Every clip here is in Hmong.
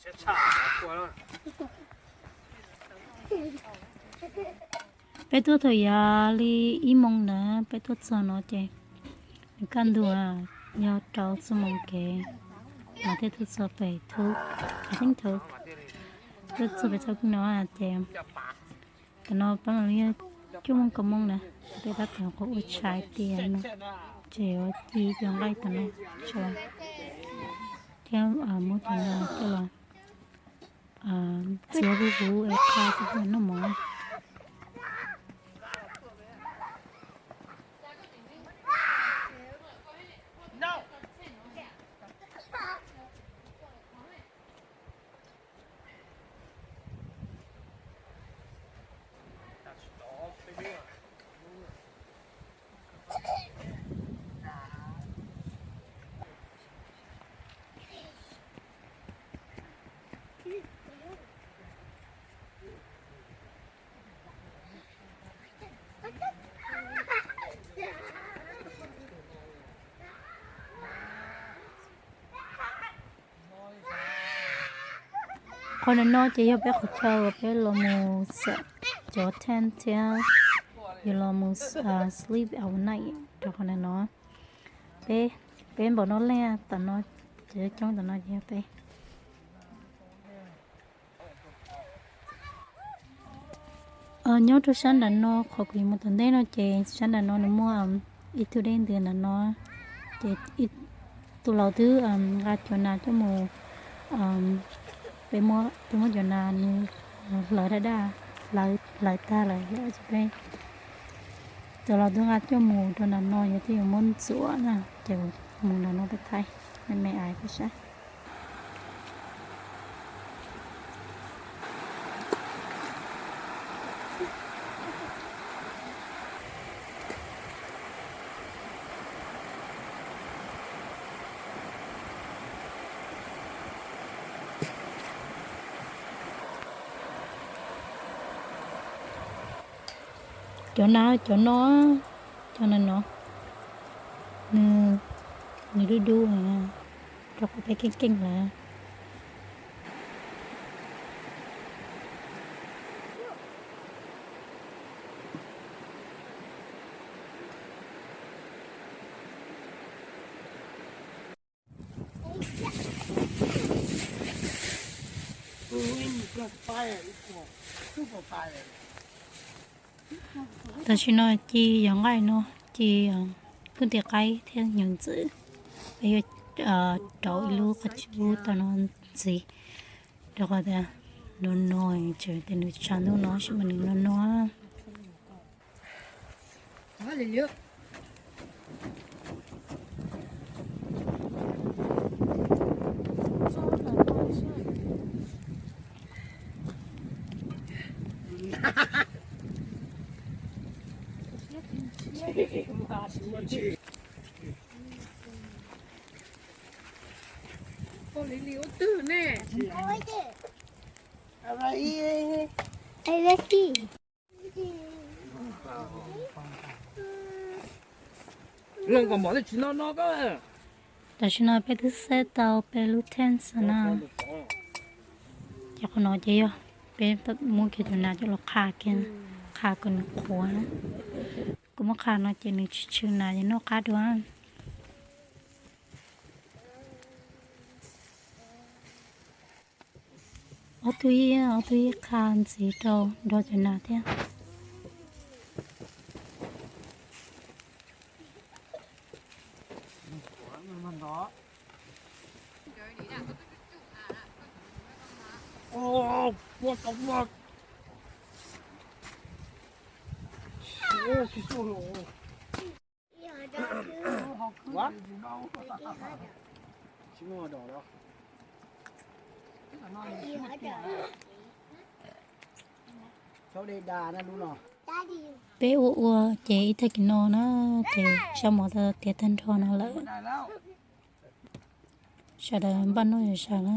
Peb tuaj thaum yav li ib moos ntawd peb tuaj txog no ces nws kaj ntug, yog rau xuab moos kev mas thiaj tuaj txog pem thub, I think thub, tuaj txog pem thub no ces tam no peb los yog cuaj moos kaum moos na, peb tab tom qhuav ua tshais tias no ces yuav ci cov nqaij tam no tso thiab muab cov no coj los txiav huv huv es qha cov noj mov. Qhov ntawm no ces yog peb qhov chaw uas peb los mus xam cov tent thiab yuav los mus sleep overnight rau qhov ntawm no. Peb, peb npaum no leej tam no, cov coob tam no ces yog peb. Nyob rau sab nram no, qhov kuv yuav mus tom ntej no ces sab nram no nws muaj ib tug dej ntws nram no, ces tus laus twb nqa cov nas coj mus, peb muab, peb muab cov nas nws hlawv daj daj, hlawv tag lawm ces peb, tus laus twb nqa coj mus rau nram no, yog twb yuav muab ntxuav na ces mus nram no peb thaij, me me ais peb saib. Cov na, cov no, cov na no, nws, nws dub dub, rau qhov peb keej keej lawm. Tam sim no ci yog nqaij no, ci pub nti qaib thiab nyuag ntxwv, peb yuav rauv ib lub qhov cub tau no ntxiv, rau qhov tias no no, tseem tias nws tshav ntuj no tab sis mas nws no no. Pom li li ua twg ne? Leej kom mov twb tsis no no koj. Tam sim no peb twb set tau peb lub tent na. Ces qhov no ces yog peb muab kiag tus nas coj los qha kiag, qha kom nws qhuav na. Kuv muab qha no ces nws tsis tshwm nas ces noj qab dua. Ob tug ib, ob tug ib qha ntxiv rau nrog cov nas thiab. Peb ua ua ces ib tag kis no na, ces sab mov tau tiav tag nrho no lawm. Sawv daws npaj noj sawv na.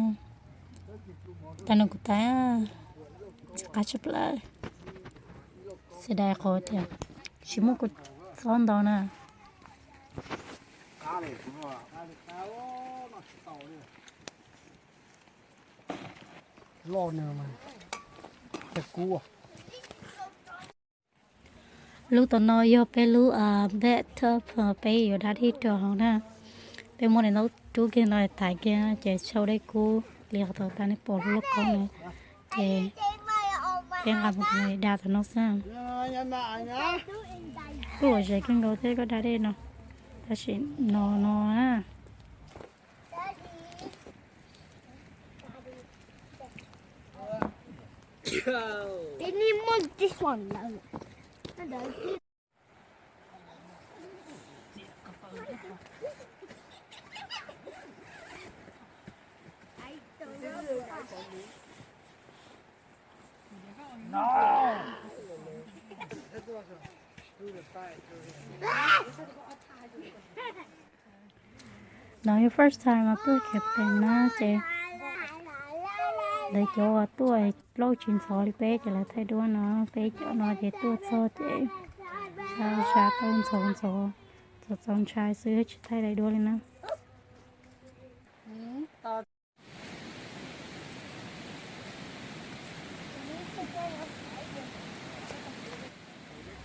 Tag no kuv tas, ntxim qab tshaj plaws. Xav dai qhov tias tsis muaj kua txob ntau na. Qab li kuv no, qab li qab, no tsis tau li. Loj nws mas, cas kub. Lub tom no yog peb lub bathtub, peb yuav da dej rau hauv na. Peb muab daim ntaub rub kiag no thaiv kiag ces sau dej kub li qhov tau tab nej pom lub lauj kaub no. Ces peb nqa mus da tom no xwb. Kuj lom zem kawg nkaus thiab koj da dej no. Tab sis no no na. They need more this one, though. No yog first time mas tuaj camping na ces lawv cov uas tuaj plaub tsis ntxhov li peb ces lawv thaij duab no, peb cov no ces tuaj txog ces sab sab plaub ntxhov ntxhov, txaus txaus ntshai xwb tsis thaij daim duab li na.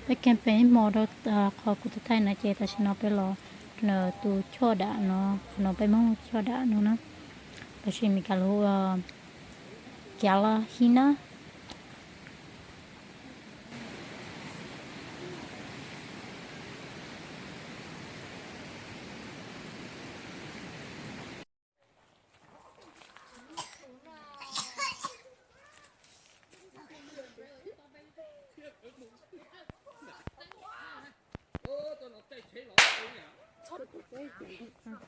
Peb camping ib hmo rau qhov kuv tus thaij na ces tam sim no peb los tus choj dam no, qhov no peb Hmoob choj dam no na, tab sis Meskas lus hu ua Gallahina.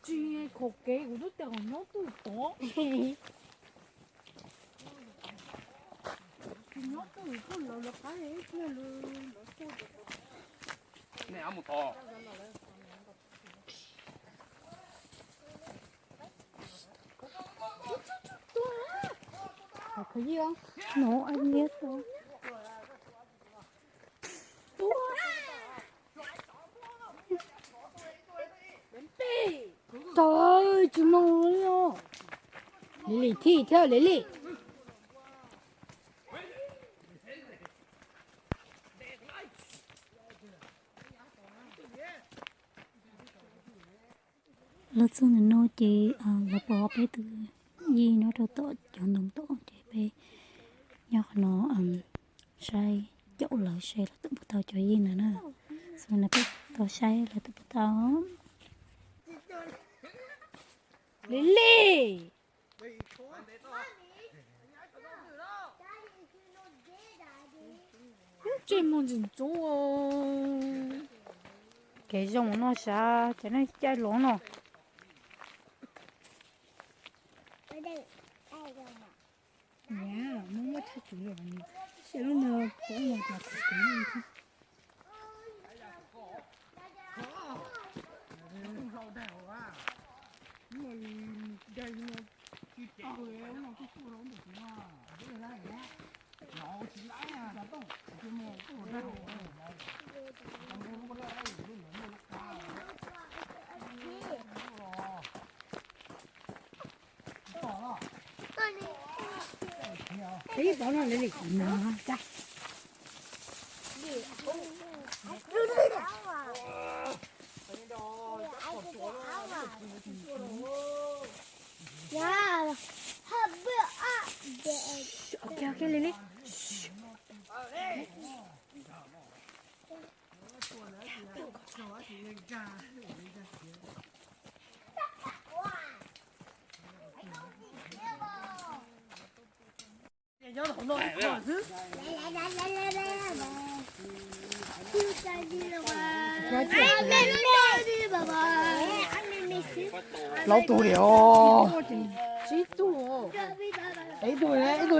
Tsis khaum kev kuv twb tias kom nyob twj tod. Tsis nyob twj twg lawv lawv qab ib pliag lawv tuaj. Tsis mus li os. Lily thij thiab Lily. Los txog ntawm no ces lawv pom peb tus yij nyob rau tom cov ntoo tod ces peb nyob qhov no saib caum lawv seb lawv twb puas tau cov yij ntawd na. Xws li no peb tau saib lawv twb puas tau. Lily. Lub tsev mus ntxim ntxub. Kev zoo no sav ces nej caij los no. Muaj muaj thaj tswv lawm, sia lub nws pov ua cas khov kev li thiab. Ib pov no lawv li no tas. Ok, ok, Lily. Plaub tug li os. Ib tug, ib tug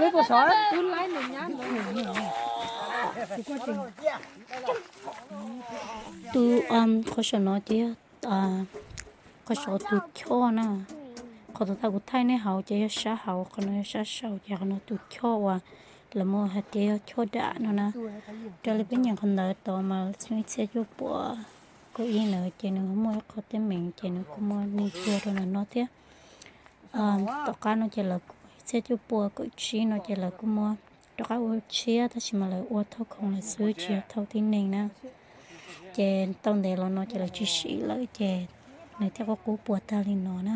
neb tuaj saud. Tus qhov saum no ces yog qhov saum tus choj na. Qhov tus thaij kuv thaij nej hauv ces yog sab hauv, qhov no yog sab saum ces qhov no tus choj uas lawv muaj hais tias yog choj dam no na. Raws li peb nyeem qhov ntawd tod mas xyoo ib txhiab cuaj puas kaum ib ntawd ces nws muaj ib qho teeb meem ces nws kuj muaj neeg tuag rau ntawm no thiab. Tom qab no ces lawv kuj Txhiab cuaj pua kaum tsib no ces lawv kuj muab rov qab ua tshiab, tab sis mas lawv ua thauj khoom lawm xwb, tsis yog thauj tib neeg na. Ces tau ntev los no ces lawv tsis siv lawm ces nws thiaj qub qub puas tag li no na.